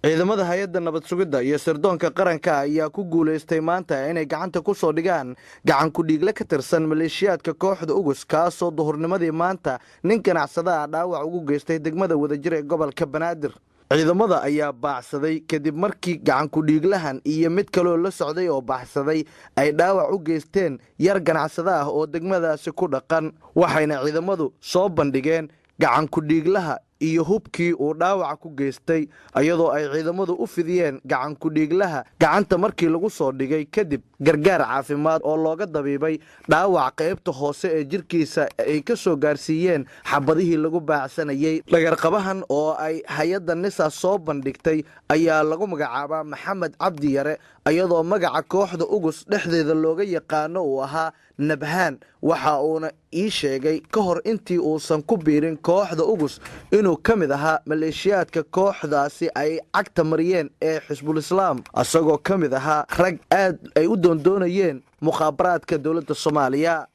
Ciidamada Hay-adda Nabad Sugidda iyo Sirdoonka Qaranka ayaa ku guulaystay maanta inay gacanta ku soo dhigaan gacan ku-dhiigle ka tirsan maleeshiyaadka kooxda Ugus, kaasoo duhurnimadii maanta nin ganacsada ah dhaawac ugu geystay degmada Wadajir ee gobolka Banaadir. Ciidamada ayaa baacsaday kadib markii gacan ku-dhiiglahan iyo mid kaloo la socday oo baxsaday ay dhaawac u geysteen yar ganacsada ah oo degmadaasi ku dhaqan, waxayna ciidamadu soo bandhigeen gacan ku-dhiiglaha iyo hubkii uu dhaawaca ku geystay, iyadoo ay ciidamadu u fidiyeen gacan ku-dhiiglaha gacanta markii lagu soo dhigay kadib gargaar caafimaad oo looga dabiibay dhaawac qaybta hoose ee jirkiisa ay ka soo gaarsiiyeen xabadihii lagu baacsanayey. Dhagarqabahan oo ay hay-adda NISA soo bandhigtay ayaa lagu magacaabaa Maxamed Cabdi Yare, iyadoo magaca kooxda Ugus dhexdeeda looga yaqaano uu ahaa Nabhaan. Waxa uuna ii sheegay ka hor intii uusan ku biirin kooxda Ugus inuu ka mid ahaa maleeshiyaadka kooxdaasi ay cagta mariyeen ee Xisbul Islaam, isagoo ka mid ahaa rag aad ay u doondoonayeen mukhaabaraadka dowladda Soomaaliya.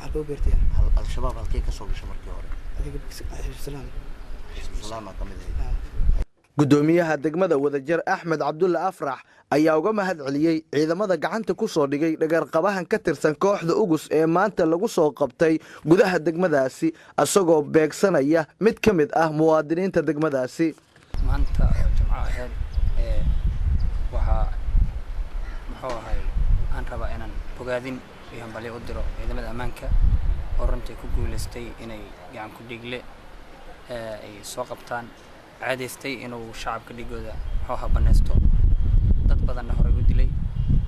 Al-Shabaab halkee ka soo gashay markii hore? Xisbul-Islaam ka mid ahayd. Guddoomiyaha degmada Wadajir, Axmed Cabdulle Afrax, ayaa uga mahad celiyey ciidamada gacanta ku soo dhigay dhagarqabahan ka tirsan kooxda Ugus ee maanta lagu soo qabtay gudaha degmadaasi, isagoo beegsanaya mid ka mid ah muwaadiniinta degmadaasi. Maanta oo Jimco ahayd ee waxaa muxuu ahay aan rabaa inaan bogaadin iyo hambalyo u diro ciidamada ammaanka oo runtii ku guuleystay inay gacan ku dhiigle ay soo qabtaan, caadaystay inuu shacabka dhigooda muxuu ahaa banaysto, dad badanna horey u dilay,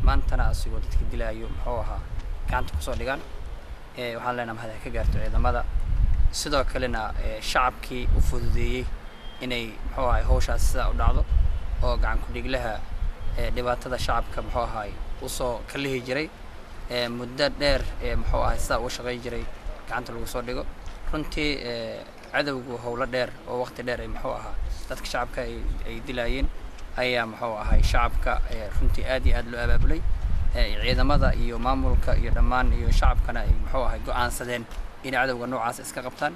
maantana asigoo dadka dilaayo muxuu ahaa gacanta kusoo dhigaan. Waxaan leenahay mahad ha ka gaarto ciidamada, sidoo kalena shacabkii u fududeeyey inay muxuu ahay hawshaas sidaa u dhacdo oo gacan ku-dhiiglaha dhibaatada shacabka muxuu ahay usoo kalihi jiray muddo dheer ee muxuu ahay sidaa uga shaqay jiray gacanta lagu soo dhigo. Runtii cadowgu howlo dheer oo waqti dheer ay muxuu ahaa dadka shacabka ay dilaayeen ayaa muxuu ahay shacabka runtii aad iyo aad loo abaabulay, ciidamada iyo maamulka iyo dhammaan iyo shacabkana ay muxuu ahay go'aansadeen inay cadowga noocaas iska qabtaan.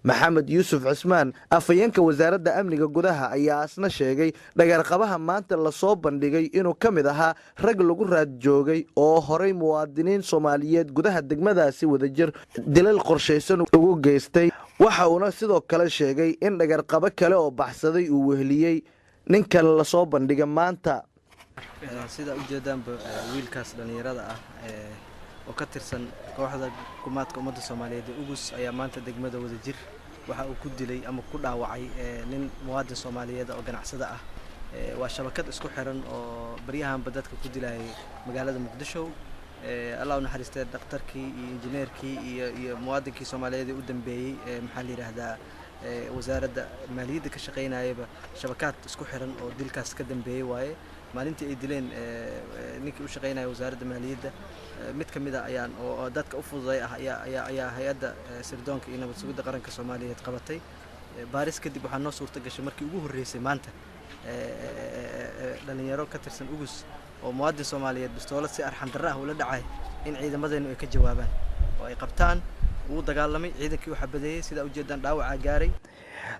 Maxamed Yuusuf Cismaan, afhayeenka Wasaaradda Amniga Gudaha, ayaa asna sheegay dhagarqabaha maanta lasoo bandhigay inuu ka mid ahaa rag lagu raad joogay oo horay muwaadiniin Soomaaliyeed gudaha degmadaasi Wadajir dilal qorshaysan ugu geystay. Waxa uuna sidoo kale sheegay in dhagarqabo kale oo baxsaday uu weheliyey ninkan lasoo bandhigay maanta. Sida ujeedaanba, wiilkaas dhallinyarada ah oo ka tirsan kooxda gumaadka ummadda Soomaaliyeed ee Ugus ayaa maanta degmada Wadajir waxa uu ku dilay ama ku dhaawacay nin muwaadin Soomaaliyeed oo ganacsada ah. Waa shabakad isku xiran oo baryahanba dadka ku dilayay magaalada Muqdisho. Allah u naxariistee, dhakhtarkii iyo injineerkii iyo muwaadinkii Soomaaliyeed ee u dambeeyey ee maxaa la yidhaahdaa wasaaradda maaliyadda ka shaqaynayaba shabakaad isku xiran oo dilkaas ka dambeeyey waaye. Maalintii ay dileen ninkii u shaqaynaya wasaaradda maaliyadda, mid ka mid a ayaan oo dadka u fududay ah ayaa hay-adda sirdoonka iyo nabad sugidda qaranka Soomaaliyeed qabatay. Baaris kadib waxaa noo suurta gashay markii ugu horreysay maanta dhalinyaro ka tirsan Ugus oo muwaadin Soomaaliyeed bistoolad si arxan darro ah ula dhacay in ciidamadeennu ay ka jawaabaan oo ay qabtaan. Wuu dagaalamay, ciidankii waxaa badeeyey, sidaa ujeedaan dhaawacaa gaaray.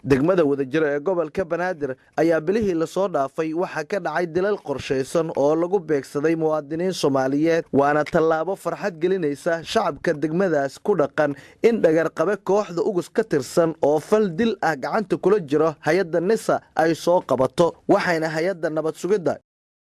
Degmada Wadajir ee gobolka Banaadir ayaa bilihii lasoo dhaafay waxaa ka dhacay dilal qorshaysan oo lagu beegsaday muwaadiniin Soomaaliyeed, waana tallaabo farxad gelinaysa shacabka degmadaas ku dhaqan in dhagarqabe kooxda Ugus ka tirsan oo fal dil ah gacanta kula jiro hay-adda NISA ay soo qabato, waxayna hay-adda nabad sugidda